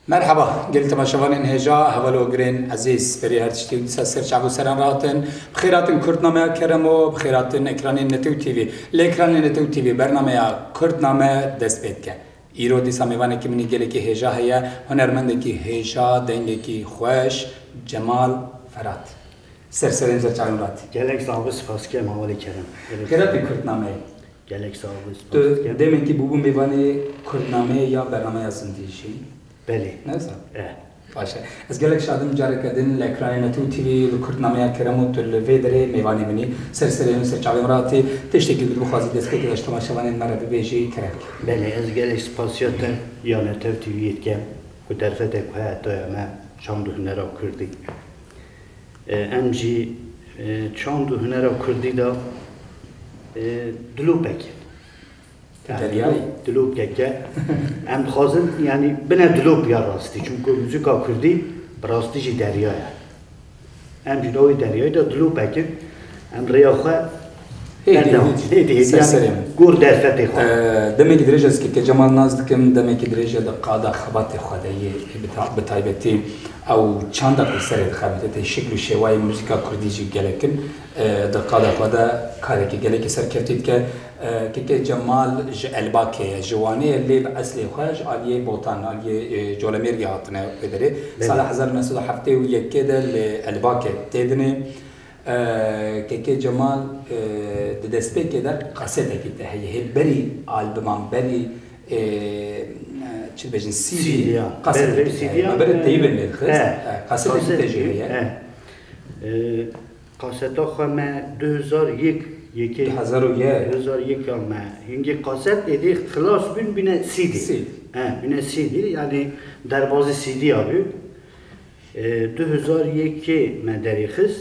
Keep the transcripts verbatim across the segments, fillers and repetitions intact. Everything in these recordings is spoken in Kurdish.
Merheba, gelî temaşevanên hêja, heval û girên ezîz, berî her tiştî dîsa ser çav û seran rahatin. Bi xêr hatin Kurdnameya Keremo, bi xêr hatin ekranên Netew T V. Li ekranên Netew T V bernameya Kurdname dest pê dike. Îro dîsa mêvanekî min ê gelekî hêja heye, hunermendekî hêja, dengekî xweş, Cemal Ferat. Ser serê min, ser çavên Ferat. Gelek sax bî, spas dikim, hevalê Kerem. Gelek Xêr hatî sax bî. Kurdnameyê. Gelek sax bî, spas dikim. Tu demekî bûbû mêvanê Kurdnameyê ya bernameya Zindî jî? Belê. Ne wisa? Eh. Baş e. Ez gelek şadim careke din li ekranê Netew T V li Kurdnameya Kerem û tu li vê derê mêvanê min î. Ser serê min, ser çavê min re hatî. Tiştekî ku tu bixwazî destpêkê de ji temaşevanên me re bibêjî, kerem ke. Belê, ez gelek spasiya te ya Netew T V yê dikim ku derfetê ku heye, te ya me çand û hunera kurdî. E, em jî, e, çand û hunera kurdî de, e, dilopek in. Yani Deryayê. Dilop, dilopkeke. Em dixwazin, yani bine dilop ya rastî. Çunku muzîka kurdî bi rastî jî derya ye. Em jî dawî deryayê de dilopek in. Em rêya xwe Hêdî, berdewam. Hêdî, hêdî, hêdî, ser yani serê min. Gor derfetê xwe. Ee, demekî dirêj ez keke Cemal nas dikim, demekî dirêj e di qada xebatê xwe de yê, bi ta-, bi taybetî ew çanda ku serê dixebite, tê şikl û şêwayê muzîka kurdî jî gelek in. Ee, di qada xwe de karekî gelekî serkeftî dike. Ee, keke Cemal ji Elbakê ye, ji Wanê ye, lê bi eslê xwe ji aliyê Botan, aliyê, e, Colemêrgê hatine wê derê. Belê. Sala hezar neh sed û heftê û yekê de li Elbakê tê dinê. Ee, keke Cemal, e, di destpêkê de kasetekî te heye. Hê berî albiman, berî, e, e, çi dibêjin, C D, C D ya. Kasetekî Berî te heye. C D ya. Me berê teyîbên lê dixist. He. E, kasetekî te jî heye. He. E, Kaseta xwe me du hezar yek, yekê Du hezar û yek. Du hezar yek ya me. Hingê kaset êdî xilas bûn bîne C D. C D. He, bîne C D, yani derbazî C D ya bû. E, du hezar yekê me derê xist.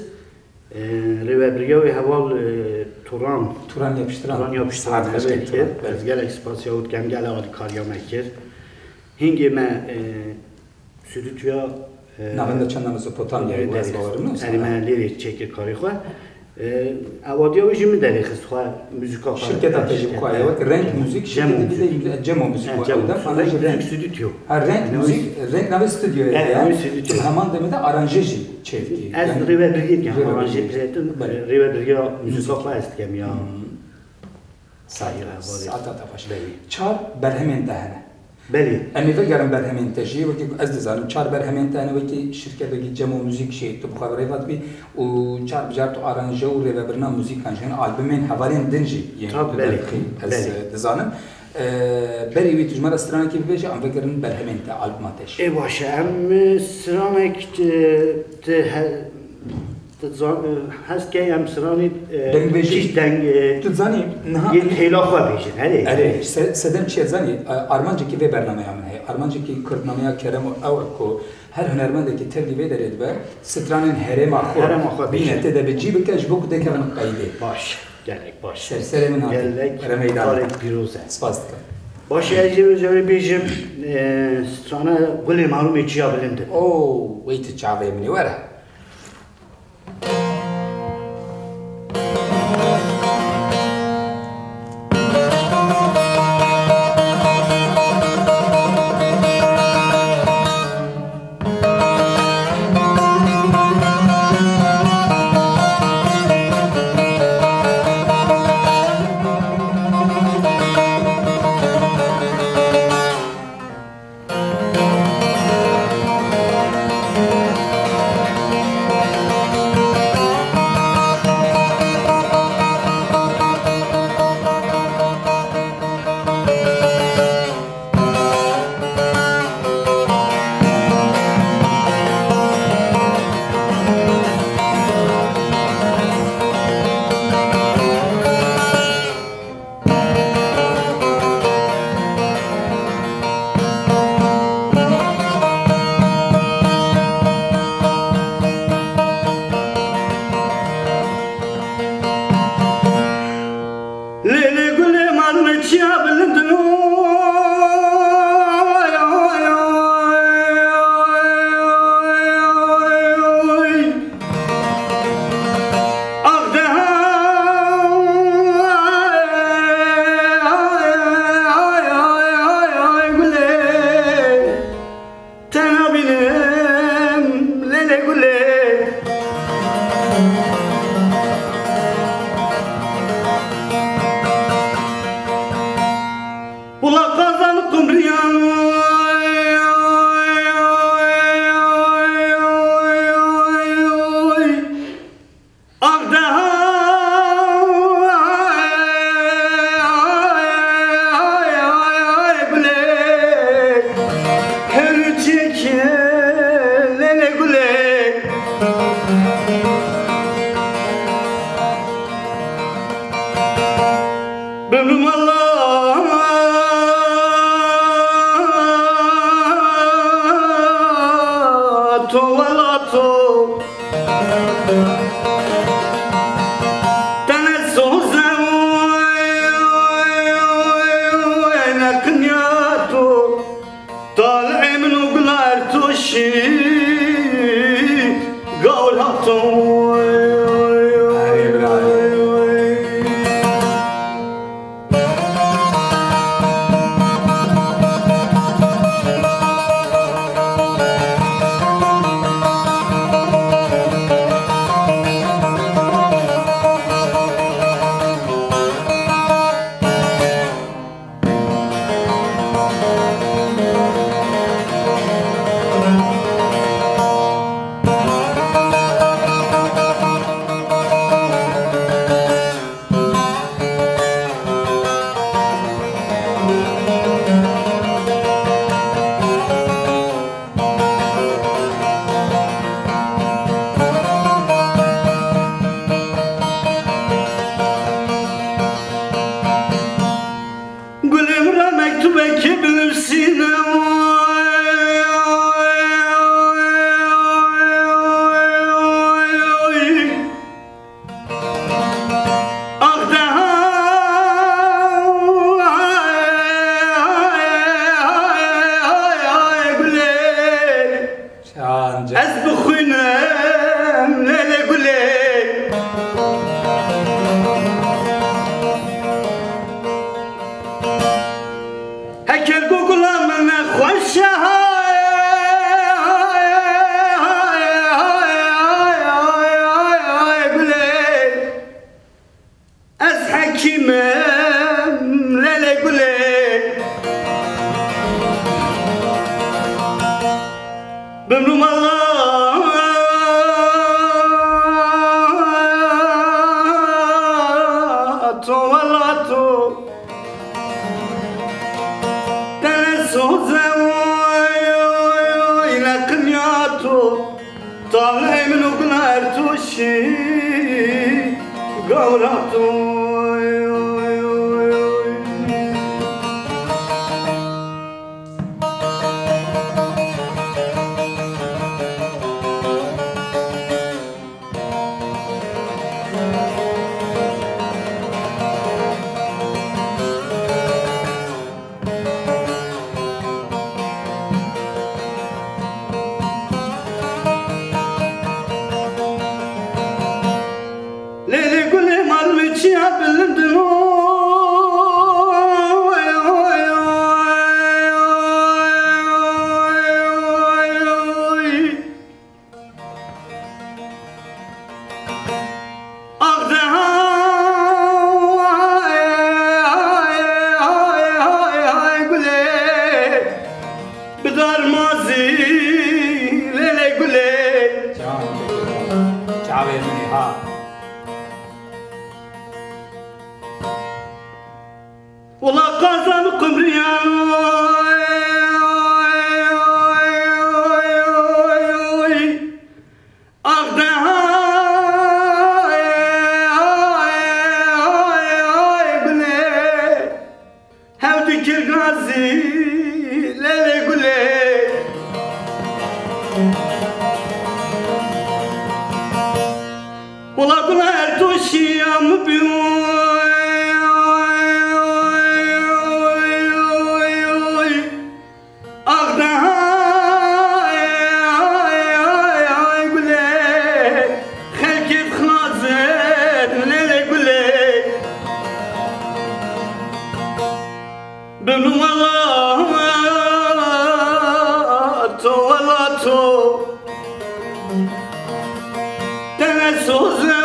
E, rêvebiriya wê heval, e, Turan. Turan Yapıştıran. Turan Yapıştıran, Saet xweş evet, kir Turan. Evet. Ez gelek spasiya wî dikim, gelek alîkariya me kir. Hingê me, e, Stûdyoya, e, Navenda Çanda Mezopotamyayê, belê, ez bawerim, ne wisa? Erê, me lêrê çêkir karê xwe. E, ewadiya wê jî min derê xist xwe, muzîka xwe. Şirketa te jî bi xwe ye, wek Renk Müzik, Cemo şirketê Müzik. Te Cemo Müzik, he, wek Cemo ew de, Müzik. Ana jî Renk Müzik Stüdyo. Ha, Renk Müzik, Renk navê stüdyoyê ye. He, navê stüdyo. Heman demê de aranje jî çêdikî. Ez rêvebiriyê dikim, aranje pêtin, belê, rêvebiriya muzîka xwe ez dikim ya. Hmm. Saygı, saygı, saygı. Saeta te xweş. Belê. Çar berhemên te hene. Belê. Em ê vegerin berhemên te jî, wekî ku ez dizanim, çar berhemên te hene, wekî şirketekî Cemo Müzik jî tu bi xwe bi rê ve dibî û car bi car tu aranje û rêvebirina muzîkan jî hene, albumên hevalên din jî yên tu derdixî, ez, belê, e, dizanim. E, berî wî tu ji me re stranekî bibêje, em vegerin berhemên te, albuma te jî. Ê baş e, em, e, stranek, e, te he-, Tu zan-, e, hez ke em stranî, e, Dengbêjî. Kîş deng, e, Tu dizanî, niha yê têla xwe bêjin, herê. Erê, se-, sedem çi ye zanî? E, armancekî vê bernameya min heye. Armancekî Kurdnameya Kerem û ew e ku her hunermendekî tevlî vê derê dibe, stranên herêma xwe Herêma xwe bîne bêje. Tê de bi cî bike ji bo ku dekevin qeydê. Baş, gelek baş. Ser serê min hatî. Gelek Were meydan. Karek pîroz e. Spas dikim. Baş e, ez jê wê bêjim, e, strana Gulê Marûmê Çiya Bilind in. Oo, wey tu çavê min ê, were. Bimrim welato, welato. Tenê soze ne qinyato. Talê min û gula ertoşî gawrato. Gulê min re mektubekê binivîsîne. Ax deha gulê. Şancı. Ez bixwînim, lêlê gulê. Heker ku gula min nexweş e, hay, hay, gulê. Ez hekîm im, lêlê gulê. Bimrim welato, welato. Tenê soze ne qinyato. Talê min û gula ertoşî gawrato. Lêlê gulê, mal min çiya bilind in, oy, oy, oy. Ax deha, hay, hay, hay, hay, gulê, bi darmazî, lêlê gulê. Çavê min ê ha. Wela qazan qumriyan, oy, oy, oy, oy, oy. Ax deha, ay, ay, ay, ay, gulê. Hev dikir gazî, lêlê gulê. Wela gula ertoşî ya min bî, oy, oy, oy, oy, oy, oy. Ax deha, ay, ay, ay, ay, gulê, xelkê dixwazin, lêlê gulê. Bimrim welato, welato. Tenê soze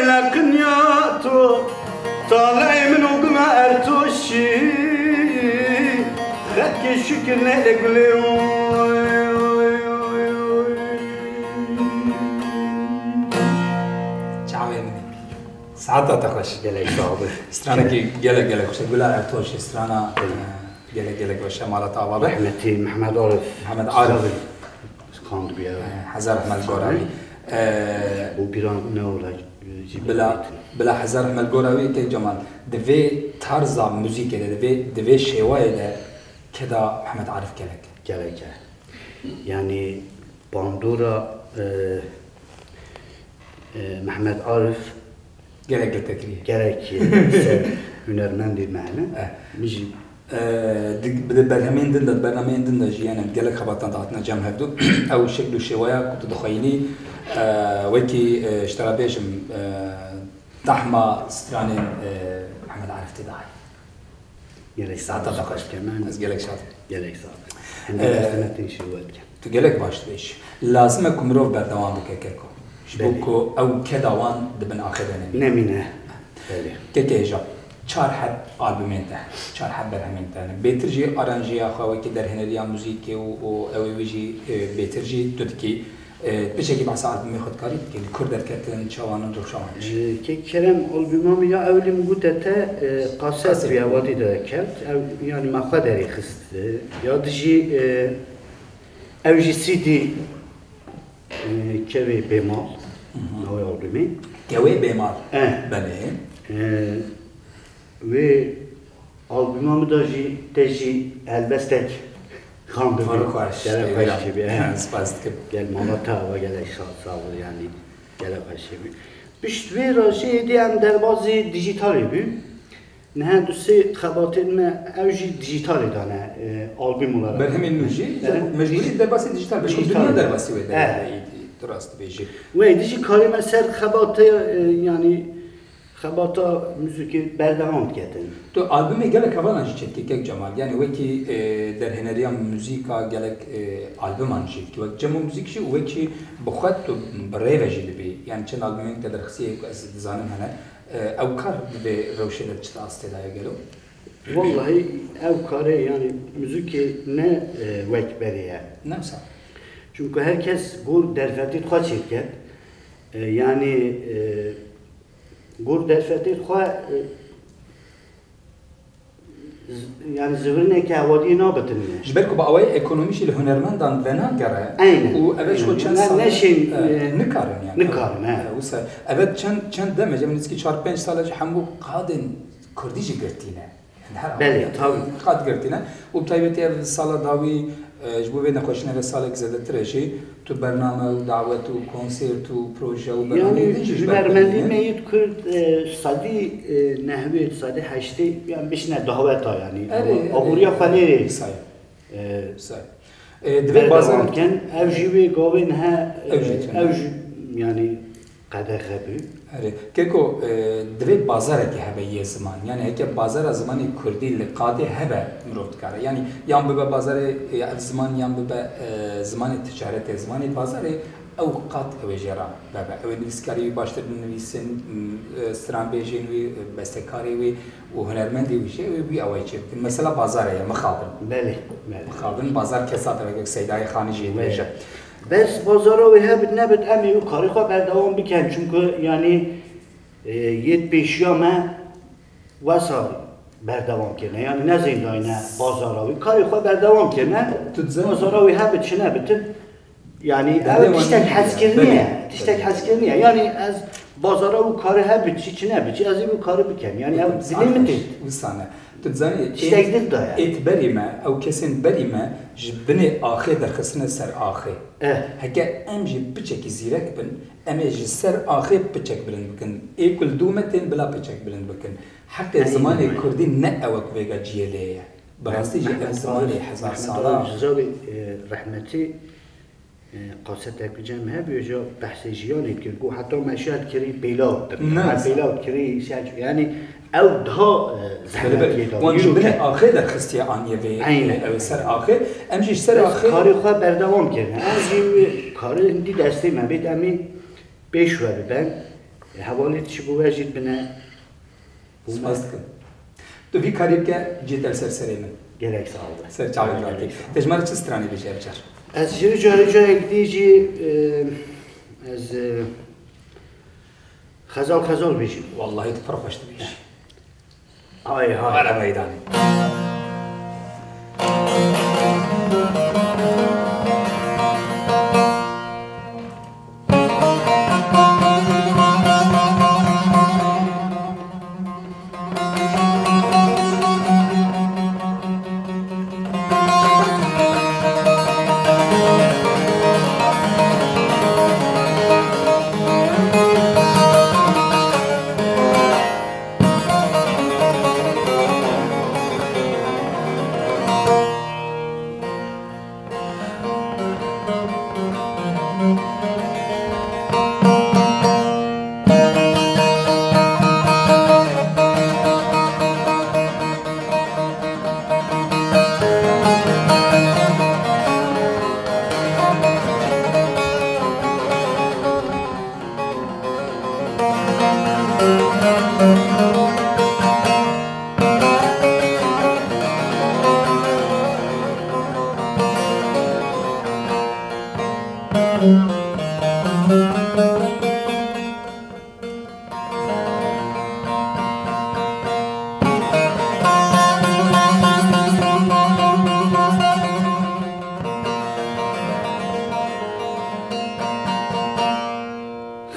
ne qinyato. Talê min û gula ertoşî, xelkê şikir, lêlê gulê. Çavê min ê. Saeta te xweş. Gelek sağ ol. Stranekî gelek gelek xweş e. Gula Ertoşî strana, e, gelek gelek xweş e. Mala te ava be. Rehmetî Mehmet Arif. Mehmet Arif. Standbiye. E, Hezar Rehmet Goravi. E, û giran ne ola. Bila, bila hezar rehmet gora wî kek Cemal. Di vê tarza muzîkê de, di vê, di vê şêwayê de keda Mehmet Arif gelek. Gelek e. Yani bandora e, e, Mehmet Arif Gelek li te kirî. Gerek e, ser hunermendê me hene. Eh. Min jî Eh, di, di berhemên din de, di bernameyên din de jî, yani gelek xebatan de hatine cem hevdu. Ew şekl û şêwaya ku tu dixweyînî, eh, wekî, eh, ji te re bêjim, eh, tahma stranên, eh, Mehmet Arif tê de heye. Gelek sağ ol. Saeta te xweş be. Ez gelek şad im. Gelek sağ ol. Hem de Eh, destine tê şêwe dikim. Tu gelek baş dibêjî. Lazim e ku mirov berdewam bike keko. Ji bo Belê. ku ew keda wan di bin axê de nemîne. Nemîne. Belê. Keke hêja, çar heb albumên te, çar heb berhemên te hene. Bêtir jî aranjeya xwe wekî derhêneriya muzîkê û, û ew ê wî jî, e, bêtir jî tu dikî. E, piçekî behsa albumê xwe dikarî bikî. Li kur derketin, çawa nin, rewşa wan çi? E, kek Kerem, albuma min ya ewilî min gote te, e, kaset Kaset. bûye, wadî de kevt. Ew, yanî me xwe derê xist. E, ya dijî, e, Ew jî C D, e, Kevê Bêmal, navê albumê. Kewê Bêmal. Eh. Belê. E, wê albuma min de jî te jî helbestek xandibû. Faruk xweş, Gelek eyvallah. xweş çêbû, eh. Spas dikim. Gel mala te ava gelek şad sağ ol yani. Gelek xweş çêbû. Pişt vê re jî êdî em derbazî dijitalê bû. Niha du sê xebatên me ew jî dijitalê dane, e, album olarak. Berhemên nû jî, Berhem- mecbûrî derbasî dijital be, çimkî Dijital. dinya derbasî wê Eh. derê, tu rast dibêjî. Wê dijî karê me ser xebatê, e, yanî xebata muzîkê berdewam diketin. Tu albumê gelek hevalan jî çêdikî kek Cemal. Yanî wekî, e, derhêneriya muzîka gelek, e, albuman jî dikî. Wek Cem û Muzîk jî û wekî bi xwe tu bi rê ve jî dibî. Yanî çend albumên te derxistî ku ez dizanim hene. E, ew kar di vê rewşê de çi astê de ye gelo? Wellahî ew karê, yanî muzîkê ne, e, wek berê ye. Ne wisa? Çunku her kes gor derfetê xwe çêdiket. E, yanî, e, gor derfetê xwe, e, z-, yanî zivirineke hewadiyê nabitin me. Ji ber ku bi awayê ekonomî jî li hunermendan venagere Eynen, û ev ji xwe eynen. çend Ne- sal neşên, e, e, nikarin yani. nikarin, he. E, wisa, evet çend, çend dem e, cem nizkî çar pênc sal e jî hemû qadên kurdî jî girtî ne. Yani her Belê, awayê tabii. qad girtî ne. Û bi taybetî ev sala dawî, e, ji bo vê nexweşîne ve salek zêdetir e jî, tu bername û dawet û konsert û proje û bernameyên Yanî din jî ji ber hunermendî kurdî ne. me yê kurd, e, sedî, e, nehwê, sedî heştê, yanî bişine daweta yanî. Erê, Ama erê. aboriya xwe nêrê, Say. e, Say. E, divê berdewam bazar dikin. Ev jî wê gavê niha, e, Ev jî tune. ev jî, yanî qedexe bû. Erê. Keko, e, divê bazarekê hebe yê ziman. Yani heke bazara zimanê kurdî li qadê hebe mirov dikare. Yani yan bibe bazarê, e, ev ziman yan bibe, e, zimanê ticaretê, zimanê bazarê ew qat ew ê jê re vebe. Ew ê nivîskarê wî baştir binivîsin, m, e, stranbêjên wî, e, bestekarê wî û hunermendê wî jî ew ê wî awayî çê bikin. Mesela bazarê ye, mixabin. Belê, belê. Mixabin, bazar kesat e, wek Seydayê Xanî jî Belê. dibêje. Bes bazara wê hebit nebit em ê wî karê xwe berdewam bikin. Çunku yanî, e, yê pêşiya me wesa berdewam kirine. Yanî nezên dayne bazara wî. Karê xwe berdewam kirine. Tu dizanî- Bazara wê hebit çi nebitin. Yanî Belê ev wan tiştek neyê hezkirinî ya, ye. belê. Tiştek hezkirinî ye. Yanî ez bazara wî karê hebit çi çi nebit çi ez ê wî karê bikim. Yanî ev dilê min tê. Wisa ne. Tu dizanî, Tiştek êt, din daye. êt berî me, ew kesên berî me ji binê axê derxistine ser axê. Eh. Heke em jî piçekî zîrek bin, em ê ji ser axê piçek bilind bikin. Ê ku li dû me tên bila piçek bilind bikin. Heqê Eyne zimanê me. kurdî ne ew e ku vêga cihê lê ye. Bi rastî jî ev Mehmet zimanê Arif, hezar Mehmet sala. Arif Zizavî, e, rehmetî, E, qasetek bi cem hebû, ji behsê jiyanê dikir, got heta me şer kirî pêlav dibî. Ne. Me pêlav kirî, şer, yanî ew daha, e, Belê, belê. zehmetiyê da. Wan ji Yû binê ke- axê derxistiye aniye vê, Eynen. ew ser axê. Em jî ji ser Biz axê. karê xwe berdewam kirine. Em jî wê karê hindî destê me bêt, em ê pêş ve biben. E, hevalê dişi bo we jî dibine. Spas dikim. Tu vî karî bike, cî te li ser serê min. Gelek sağ ol. Ser çavên Gelek ratî. sağ ol. Te ji me re çi stranê bêjî ev car? Ez ji carê carek dî jî, e, ez, e, xezal xezal bêjim. Wallahî tu pir xweş dibêjî. Hay hay. Were meydanê.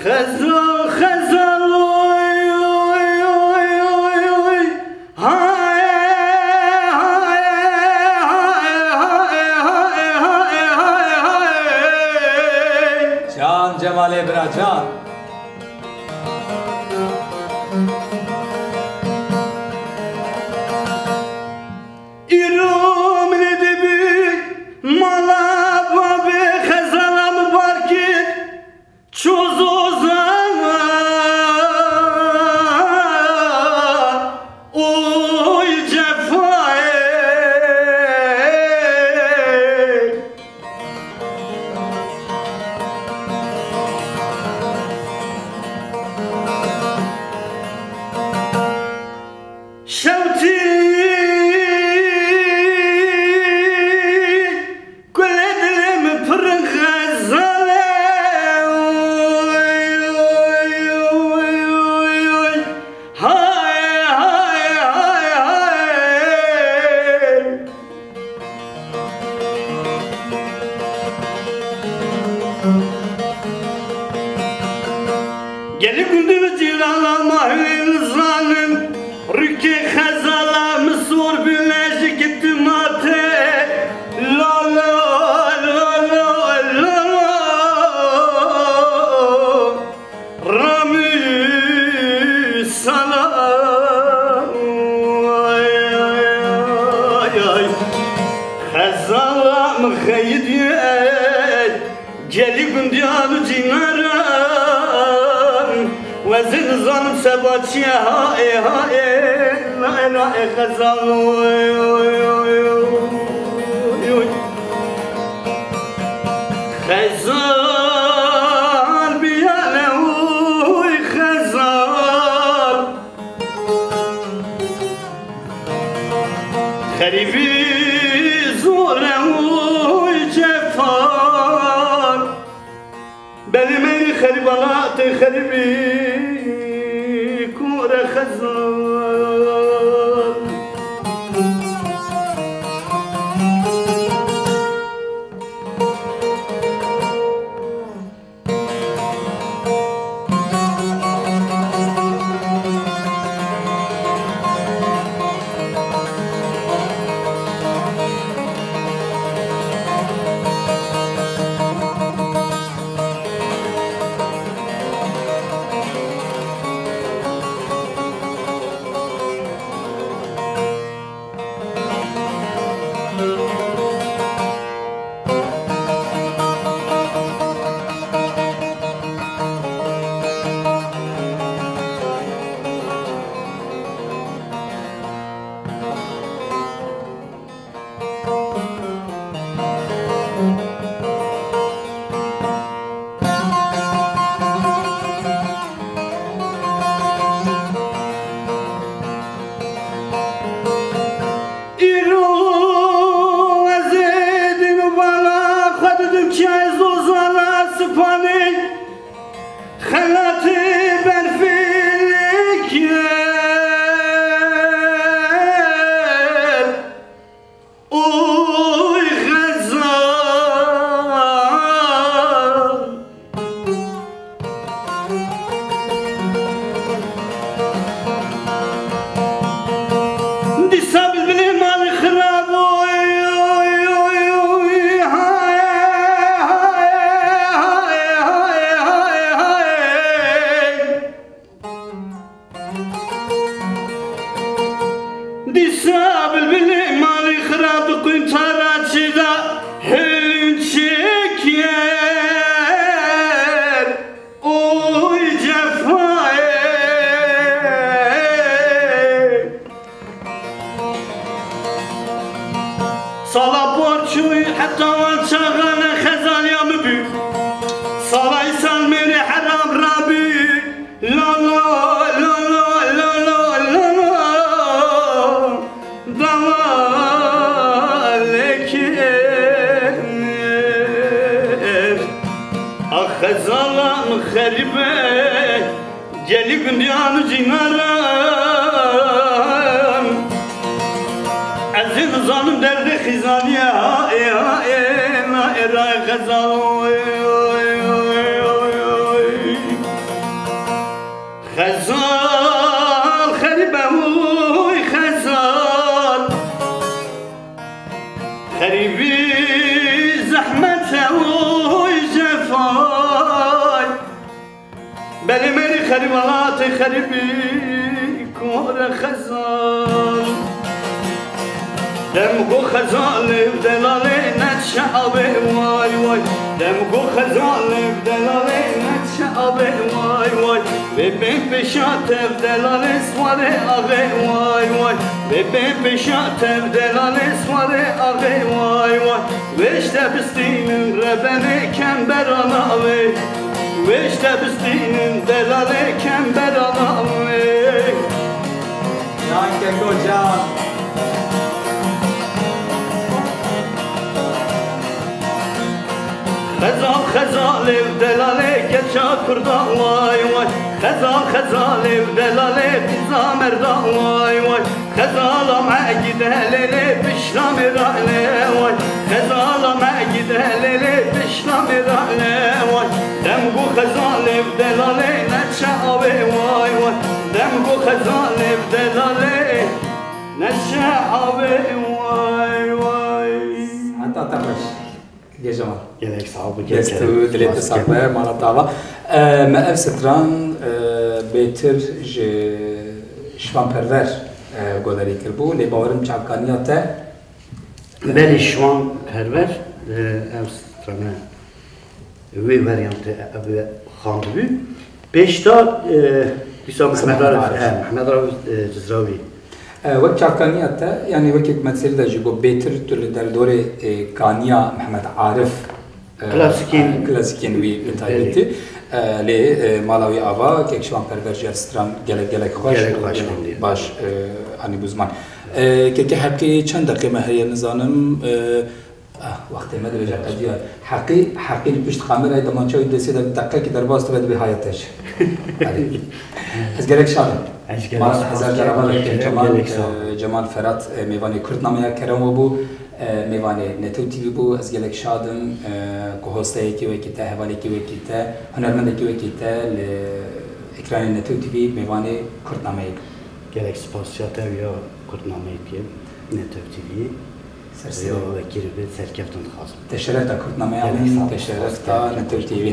Xezal, xezal, oy, oy, oy, oy, oy. Hay, hay, hay. Can Cemalê bira, can. Îro min ê dibî mala babê, xezala min bar kir. Çozoza oy cefayê. Şewtî Gulê dilê min pir in xezal e. Oy, oy, oy, oy, oy. Hay, hay, hay, hay. Gelî gundî û cîrana ma hûn nizanin. Rûkê xezala min sor bû, lejik tu ma tê. La, la, la, la, la, la. Ramî sana. Ay, ay, ay, ay. Xezala min xeyidî, ey. Gelî gundiyan û cînaran, we zî nizanim seba çi ye, ha ê, ha ê, la ê, la ê xezal, oy, oy, oy, oy, oy. Xezal biyane, oy, xezal. Xerîbî zor e û cefa. Belê meyrê xerîbana tê xerîbî kûr e xezal. Îro ez ê dîn û bala xwe didim çiyayê Zozana Sipanê, xelatê berfê lê kir. Oy xezal. Dîsa bilbilê malê xirab, oy, oy, oy, hay, hay, hay. Dîsa bilbilê malê xirab di quntara çêda hêlin çêker. Oy cefayê. Sala por çû heta wan çaxane xezaliya min bû. Sala îsal mêrê heram rabû. La la Xezalan xerîbe, gelî gundiyan û cînaran. Ez ê nizanim derdê xîzanî ye, ha ê, ha ê, na ê, ra ê, Xezal. Xezal xerîbe, oy Xezal. Xerîbî zehmet e, oy cefay. Belê mêrî xerîb welatê xerîbî kore Xezal. Dem go Xezalê û delalê ne çi avê, way way. Dem go Xezalê û delalê ne çi avê, way way. Vê bên pêşa tev delalê swarê axê, way way. Vê bên pêşa tev delalê swarê axê, way way. Wê ji te bistînin rebenê kembera navê. Wê ji te bistînin delalê kembera navê. Can Keko can. Xezal xezalê û delalê keça kurda, way way. Xezal xezalê û delalê qîza merda, way way. Xezala me gide lê lê pişta me ra lê, way. Xezala me gide lê lê pişta me ra lê, way. Dem go xezalê û delalê ne çi avê, way way. Dem go xezalê û delalê ne çi avê, way way. Heta te xweş. Gelek sax bî, gelek sax bî. Dest û dilê te sax be, mala te ava. E, me ev stran, e, bêtir ji Şivan Perwer, e, godarî kiribû, lê bawerim çavkaniya te. Belê, Şivan Perwer, e, ev strane wê veryantê ev xwendibû. Pêşta, e, dîsa Mehmet Arif, Arif. He, Mehmet Arif, e, Cizrawî. E, wek çavkaniya te, yanî wekî ku me di serî de jî got, bêtir tu li derdorê, e, kaniya Mehmet Arif, e, Klasikên e, klasikên wî bi taybetî. Belê. E, lê, e, mala wî ava, kek Şivan Perwer jî ev stran gelek, gelek xweş, Gelek xweş gelek xwendî. Baş, e, anî bû ziman. E, keke Heqî çend deqê me heye nizanim, e, Ah, wextê me dibêje qediya. Heqî, Heqî li pişt kamerayê demançeya wî destê de deqekî derbas dibe, dibê haya te jî. Erê. Ez gelek şad im. Ez gelek Mala spas hezar dikim, cara gelek Cemal, gelek sağ ol. e, Cemal Ferat, e, mêvanê Kurtnameya Keremo bû. E, mêvanê Netew T V bû. Ez gelek şad im, e, ku hosteyekî wekî te, hevalekî wekî te, hunermendekî wekî te li ekranê Netew T V mêvanê Kurtnameyê bû. Gelek spasiya te ya Kurtnameyê dikim, Netew T V. Serserê. Yo, wekî rê bê serkeftin dixwazim. Te şeref da Kurtnameya min, te şeref da Netew T V.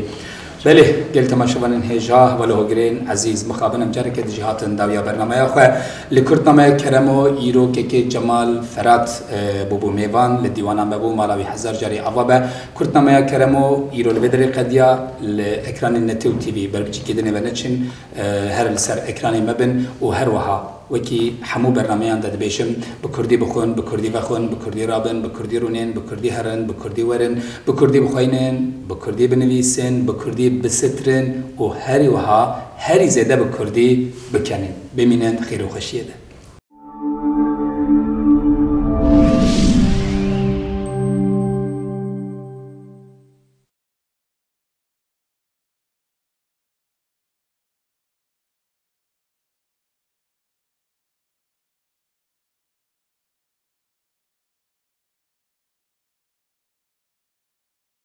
Belê, gel temaşevanên hêja, heval û hogirên ezîz, mixabin em careke dijî hatin dawiya bernameya xwe. Li Kurtnameya Keremo îro kekê Cemal Ferat, e, bûbû mêvan, li dîwana me bû, mala wî hezar carî ava be. Kurtnameya Keremo îro li vê derê qediya, li ekranên Netew T V, ber biçîkê dinê ve neçin, e, her li ser ekranê me bin û her wiha Wekî hemû bernameyan de dibêjim, bi kurdî bixwin, bi kurdî vexwin, bi kurdî rabin, bi kurdî rûnên, bi kurdî herin, bi kurdî werin, bi kurdî bixweynin, bi kurdî binivîsin, bi kurdî bisitin û herî wiha herî zêde bi kurdî bikenin. Bimînin di xêr û xweşiyê de.